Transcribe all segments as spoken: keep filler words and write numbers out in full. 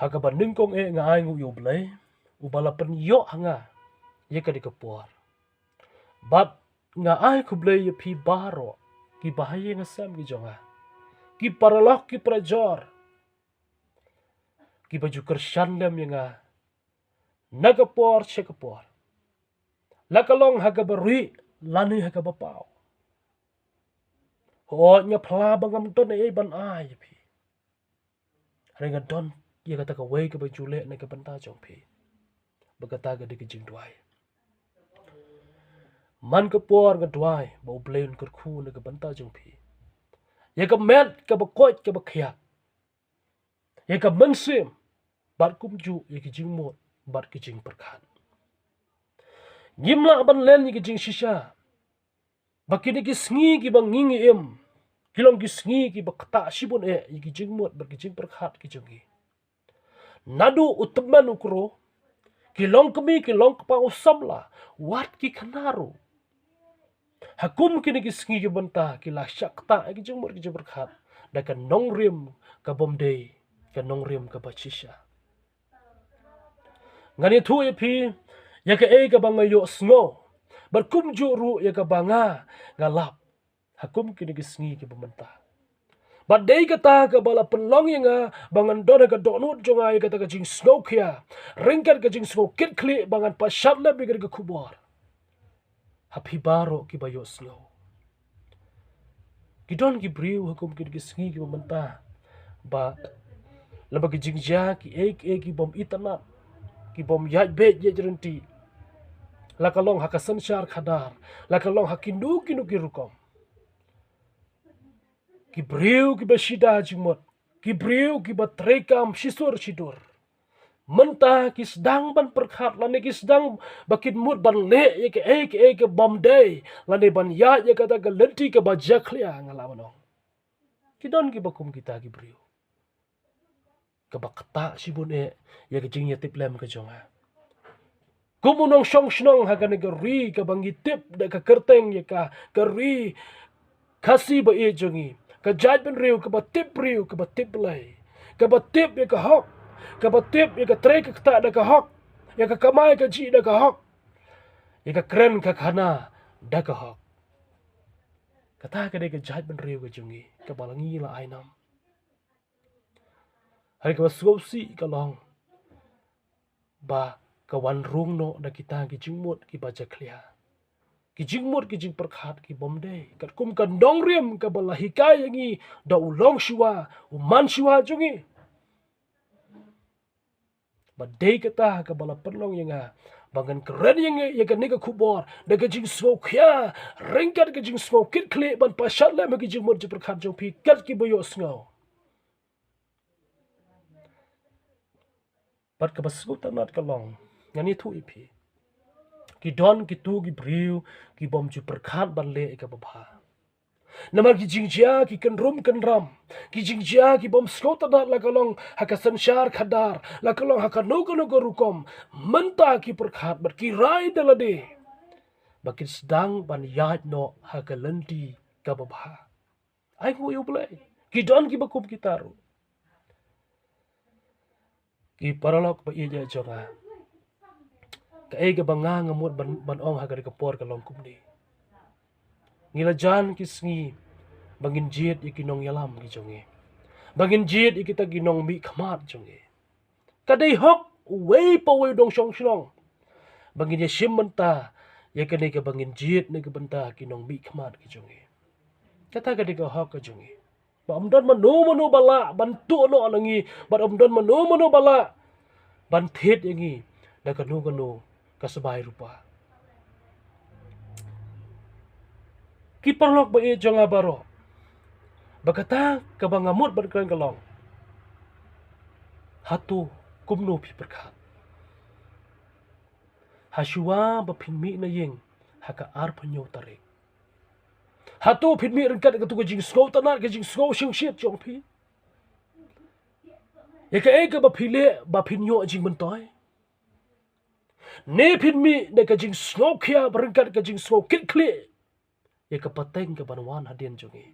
Ha kaba nyngkong eh nga ai nguh ïa U Blei, uba la pynïoh ha nga ïa kane ka por. Bad nga ai khublei ïa phi baroh, kiba ha ïing ha sem ki jong nga, ki paralok ki parajor, kiba ju kyrshan lem ïa nga na ka por sha ka por, la ka long ha kaba rieh lane ha kaba paw. Hooid, nga phla ba ngam don ei ei ban ai ïa phi. Hynrei nga don ïa kata kawei kaba ju leh na ka bynta jong phi. Ba kata ka dei ka jingduwai. Man ka por nga duwai ba U Blei un kyrkhu na ka bynta jong phi, ïa ka met kaba koit kaba khiah, ïa ka mynsiem, bad kumjuh ïa ki jingmut bad ki jingpyrkhat. Ngim lah ban len ïa ki jingshisha ba kine ki sngi kiba ngi ngi im, ki long ki sngi kiba ktah shibun eh ïa ki jingmut bad ki jingpyrkhat ki jong ngi. Naduh u tymmen u kro, ki longkmie ki longkpa, u samla, wat ki khynnah ruh, ha kum kine ki sngi ki bynta ki la shah ktah ïa ki jingmut ki jingpyrkhat da ka nongrim kabym dei, ka nongrim kaba shisha. Ngan ïathuh ïa phi ïa kaei kaba nga ïohsngew, bad kumjuh ruh ïa kaba nga, nga lap ha kum kine ki sngi kiba mynta. Bad dei kata kaba la pynlong ïa nga ba ngan don ha ka dohnud jong nga ïa kata ka jingsngewkhia, ryngkat ka jingsngew kitkhlieh, ba ngan pynshad lem ïa kata ka khubor ha phi baroh kiba ïohsngew. Ki don ki briew ha kum kine ki sngi kiba mynta ba lada ki jingjia kiei kiei kibym itynnad, kibym ïaid beit ïaid ryntih, la ka long ha ka synshar khadar, la ka long ha kino kino ki rukom. Ki briew kiba shida jingmut, ki briew kiba treikam shisur shidur, mynta ki sdang ban pyrkhat lane ki sdang ba kin mut ban leh ïa kaei kaei kabym dei, lane ban ïaid ïa kata ka lynti kaba jakhlia, nga lah ban ong. Ki don kiba kum kita ki briew. Kaba ktah shibun eh ïa ka jingïatiplem ka jong nga. Kum u nongshong shnong ha kane ka ri kaba ngi tip da ka kyrteng ïa ka, ka ri Khasi ba ïeit jong ngi, ka jaitbynriew kaba tip briew, kaba tip Blei, kaba tip ïa ka hok, kaba tip ïa ka trei ka ktah da ka hok, ïa ka kamai kajih da ka hok, ïa ka kren ka khana da ka hok. Kata ka dei ka jaitbynriew ka jong ngi kaba la ngi la ai nam. Hynrei kaba sngewsih ka long ba ka wan rung noh da kita ki jingmut kiba jakhlia, ki jingmut ki jingpyrkhat kibym dei, katkum ka nongrim kaba la hikai ïa ngi da u longshuwa, u manshuwa jong ngi. Ba dei kata kaba la pynlong ïa nga ba ngan kren ïa nga ïa kane ka khubor da ka jingsngewkhia, ryngkat ka jingsngew kitkhlieh, ban pynshad lem ha ki jingmut jingpyrkhat jong phi kat kiba ïohsngew. Bad kaba sngewtynnat ka long, ngan ïathuh ïa phi, ki don kito ki briew kibym ju pyrkhat ban leh ïa kaba bha. Namar ki jingjia ki kynrum kynram, ki jingjia kibym sngewtynnat, la ka long ha ka synshar khadar, la ka long ha kano kano ka rukom, mynta ki pyrkhat bad ki rai da lade ba kin sdang ban ïaid noh ha ka lynti kaba bha. Ai nguh ïa U Blei, ki don kiba kum kita ruh. Ki paralok ba ïeit jong nga, kaei kaba nga nga mut ban, ban ong ha kane ka por ka long kumne. Ngi la jan ki sngi ba ngin jied ïa ki nongïalam ki jong ngi, ba ngin jied ïa kita ki nongmihkhmat jong ngi. Ka dei hok uwei pa uwei u nongshong shnong ba ngin ïashim bynta ïa kane kaba ngin jied na ka bynta ki nongmihkhmat ki jong ngi. Kata ka dei ka hok ka jong ngi. Ba ym don mano mano ba lah ban tuh noh na ngi, bad ym don mano mano ba lah ban thied ïa ngi da kano kano ka sbai rupa. Ki paralok ba ïeit jong nga baroh, ba kata kaba nga mut ban kren ka long, hato kumno phi pyrkhat hashuwa ba phin mih na ïing ha ka arphew hynñiew tarik? Hato phin mih ryngkat katu ka jingsngewtynnat, ka jingsngew shongshit jong phi ïa kaei kaba phi leh ba phin ïoh jingmyntoi? Ne phin mih da ka jingsngewkhia, ba ryngkat ka jingsngew kitkhlieh ïa ka pateng kaban wan hadien jong ngi?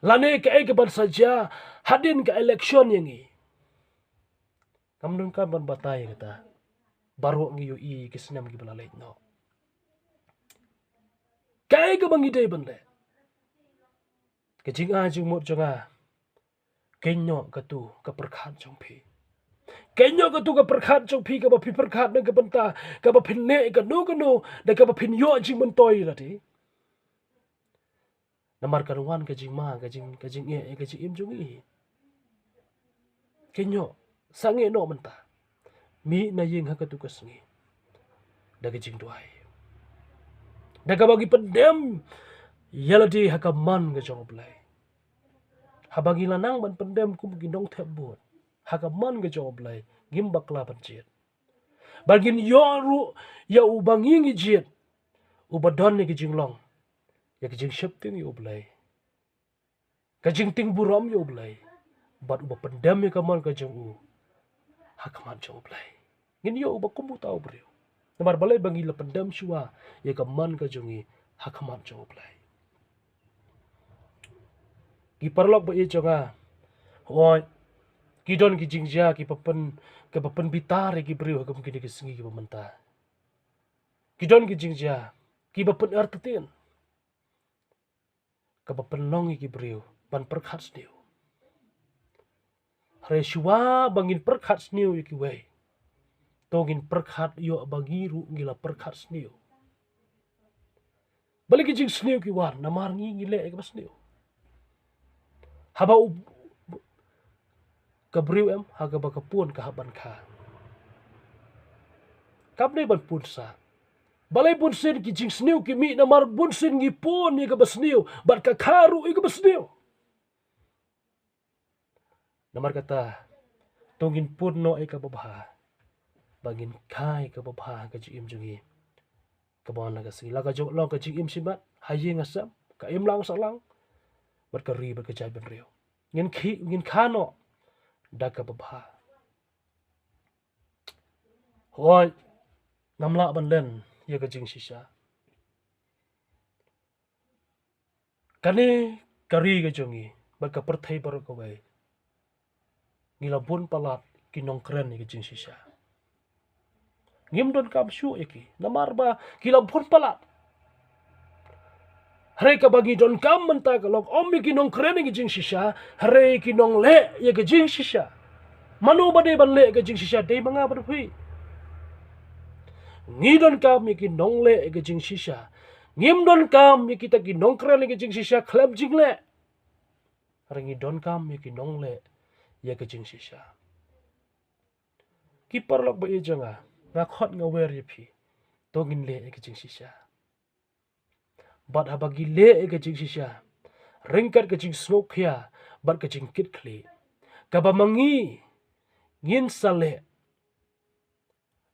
Lane kaei kaban sa jia hadien ka election ïa ngi? Ngam donkam ban batai kata. Baroh ngi ïohi ki snem kiba la leit noh. Kaei kaba ngi dei ban leh? Ka jingai jingmut jong nga, kynnoh katu ka pyrkhat jong phi. Kynnoh katu ka pyrkhat jong phi kaba phi pyrkhat na ka bynta kaba phin leh kano kano, da kaba phin ïoh jingmyntoi lade. Namar kan wan ka jingma, ka jing, ka jingeh, ka jingim jong ngi. Kynnoh, sangeh noh mynta. Mih na ïing ha katu ka sngi da ka jingduwai, da kaba ngi pyndem ïalade ha ka mon ka jong U Blei. Haba ngi la nang ban pyndem kum ki nongthep vote ha ka mon ka jong U Blei, ngim bakla ban jied. Ba ngin ïoh ruh ïa uba ngi ngi jied, uba don ïa ka jinglong, ïa ka jingsheptieng ïa U Blei, ka jingtieng burom ïa U Blei, bad uba pyndem ïa ka mon ka jong u ha khmat jong U Blei. Ngin ïoh uba kum uta u briew. Namar balei? Ba ngi la pyndem shuwa ïa ka mon ka jong ngi ha khmat jong U Blei. Ki paralok ba ïeit jong nga, hooid, ki don ki jingjia kiba pyn, kiba pynbitar ïa ki briew ha kum kine ki sngi kiba mynta. Ki don ki jingjia kiba pynartatien, kaba pynlong ïa ki briew ban pyrkhat sniew. Hynrei shuwa ba ngin pyrkhat sniew ïa kiwei, to ngin pyrkhat ïoh ba ngi ruh ngi la pyrkhat sniew. Balei ki jingsniew ki wan? Namar ngi ngi leh ïa kaba sniew. Haba u, ka briew em, ha kaba ka pun ka hap ban kha. Kam dei ban pun sah. Balei bunsien ki jingsniew ki mih? Namar bunsien ngi pun ïa kaba sniew bad ka kha ruh ïa kaba sniew. Namar kata, to ngin pun noh ïa kaba bha, ba ngin kha ïa kaba bha ha ka jingim jong ngi. Kaba wan la ka sngi, la ka jong, long ka jingim shimet, ha ïing ha sem, ka imlang sahlang, bad ka ri bad ka jaitbynriew. Ngin kha, ngin kha noh da kaba bha. Hooid, ngam lah ban len ïa ka jingshisha. Kane ka ri ka jong ngi bad ka pyrthei baroh kawei, ngi la bun palat ki nongkren ïa ka jingshisha. Ngim donkam shuh ïa ki, namar ba ki la bun palat. Hynrei kaba ngi donkam mynta ka long, ym ïa ki nongkren ïa ka jingshisha, hynrei ki nongleh ïa ka jingshisha. Mano ba dei ban leh ïa ka jingshisha? Dei ma nga bad phi. Ngi donkam ïa ki nongleh ïa ka jingshisha. Ngim donkam ïa kita ki nongkren ïa ka jingshisha khlem jingleh. Hynrei ngi donkam ïa ki nongleh ïa ka jingshisha. Ki paralok ba ïeit jong nga, nga khot nga wer ïa phi, to ngin leh ïa ka jingshisha. Bad haba ngi leh ïa ka jingshisha, ryngkat ka jingsngewkhia bad ka jingkitkhlieh, kaba ma ngi ngin sa leh,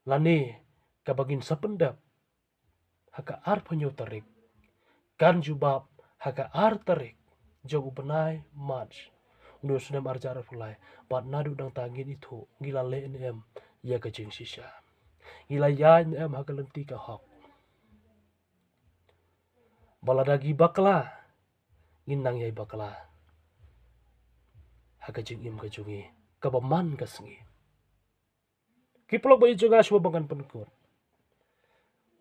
lane kaba ngin sa pyndep ha ka arphew hynñiew tarik, kan jubab ha ka ar tarik jong u bnai March, une u snem arhajar arphew lai. Bad naduh nangta ngin ithuh ngi la leh ne em ïa ka jingshisha, ngi la ïaid ne em ha ka lynti ka hok. Ba lada ngi bakla, ngin nang ïai bakla ha ka jingim ka jong ngi kaba man ka sngi. Ki paralok ba ïeit jong nga, shuwa ba ngan pynkut,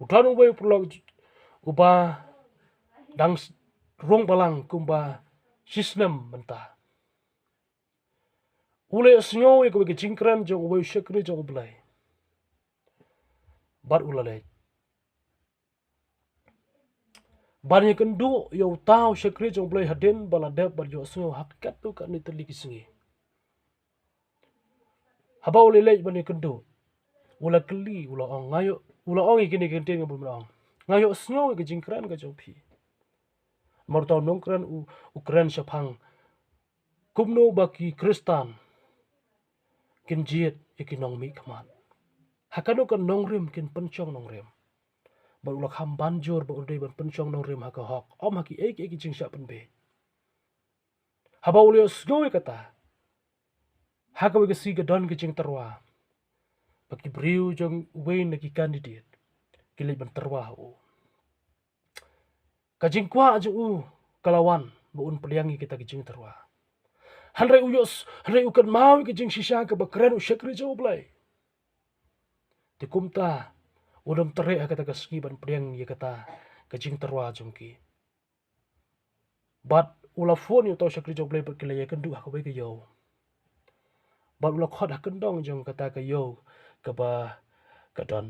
u don uwei u paralok uba dang s-, rung balang kumba shisnem mynta. U la ïohsngew ïa kawei ka jingkren jong uwei u shakri jong U Blei, bad u la leit ban ïakynduh ïa uta u shakri jong U Blei hadien ba la dep ban ïohsngew ha katto katne tylli ki sngi. Haba u la leit ban ïakynduh, u la kylli, u la ong, nga ïoh, u la ong ïa kine ki kyntien kaba u la ong, nga ïohsngew ïa ka jingkren ka jong phi. Namar uta u nongkren u, u kren shaphang kumno ba ki Khristan kin jied ïa ki nongmihkhmat, ha kano ka nongrim kin pynshong nongrim. Bad u la kham ban jur ba un dei ban pynshong nongrim ha ka hok, ym ha kiei kiei ki jingshah pynbiej. Haba u la ïohsngew ïa kata, ha kawei ka sngi ka don ka jingtyrwa ba ki briew jong uwei na ki candidate ki leit ban tyrwa ha u. Ka jingkwah jong u ka la wan ba un pdiang ïa kita ki jingtyrwa. Hynrei u ïoh, hynrei u kynmaw ïa ka jingshisha kaba kren u shakri jong U Blei. Te kumta, u nym treh ha kata ka sngi ban pdiang ïa kata ka jingtyrwa jong ki. Bad u la phone ïa uta u shakri jong U Blei bad ki la ïakynduh ha kawei ka ïew. Bad u la khot ha kyndong jong kata ka ïew kaba ka don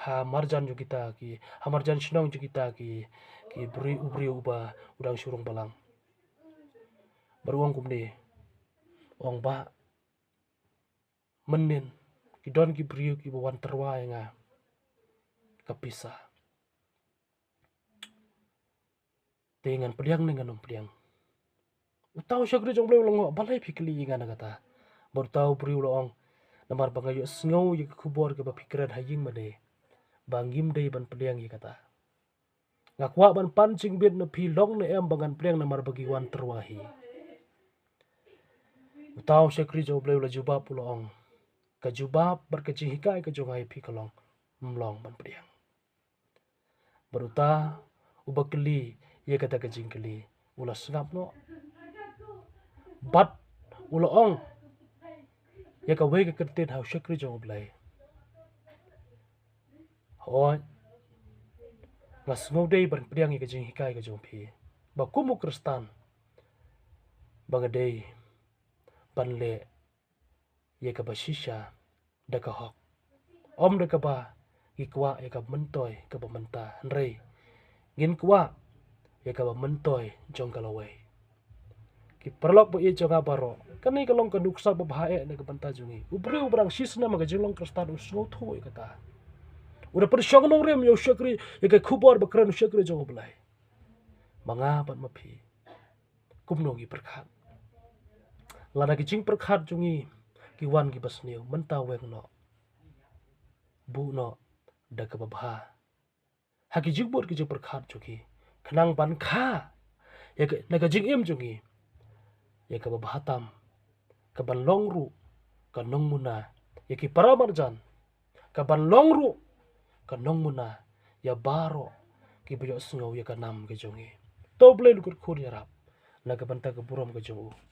ha marjan jong kita ki, ha marjan shnong jong kita ki, ki briew, u briew uba u dang shu rung balang. Bad u ong kumne, u ong, Bah, mynnin ki don ki briew kiba wan tyrwa ïa nga ka pisa. Te ngan pdiang ne ngan ym pdiang? Uta u shakri jong U Blei u la ong, Balei phi kylli ïa nga na kata? Bad uta u briew u la ong, Namar ba nga ïohsngew ïa ka khubor kaba phi kren ha ïing mane, ba ngim dei ban pdiang ïa kata. Nga kwah ban pan jingbit na phi long ne em ba ngan pdiang namar ba ki wan tyrwa hi. Uta u shakri jong U Blei u la jubab u la ong, Ka jubab bad ka jinghikai ka jong nga ïa phi ka long, ym long ban pdiang. Bad uta uba kylli ïa kata ka jingkylli u la sngap noh. Bad u la ong ïa kawei ka kyntien ha u shakri jong U Blei, Hooid, nga sngew dei ban pdiang ïa ka jinghikai ka jong phi, ba kum u Khristan ba nga dei ban leh ïa kaba shisha da ka hok, ym da kaba ngi kwah ïa ka myntoi kaba mynta, hynrei ngin kwah ïa kaba myntoi jong ka lawei. Ki paralok ba ïeit jong nga baroh, kane ka long ka nuksa ba bha eh na ka bynta jong ngi. U briew uba dang shisnem ha ka jinglong Khristan u sngewthuh ïa kata. U da pynshong nongrim ïa u shakri, ïa ka khubor ba kren u shakri jong U Blei. Ma nga bad ma phi, kumno ngi pyrkhat? Lada ki jingpyrkhat jong ngi ki wan kiba sniew, mynta weng noh, buh noh da kaba bha ha ki jingmut ki jingpyrkhat jong ki, khnang ban kha ïa ka, na ka jingim jong ngi, ïa kaba bha tam, kaban long ruh ka nongmuna ïa ki para marjan, kaban long ruh ka nongmuna ïa baroh kiba ïohsngew ïa ka nam ka jong ngi. To U Blei u kyrkhu ïarap na ka bynta ka burom ka jong u.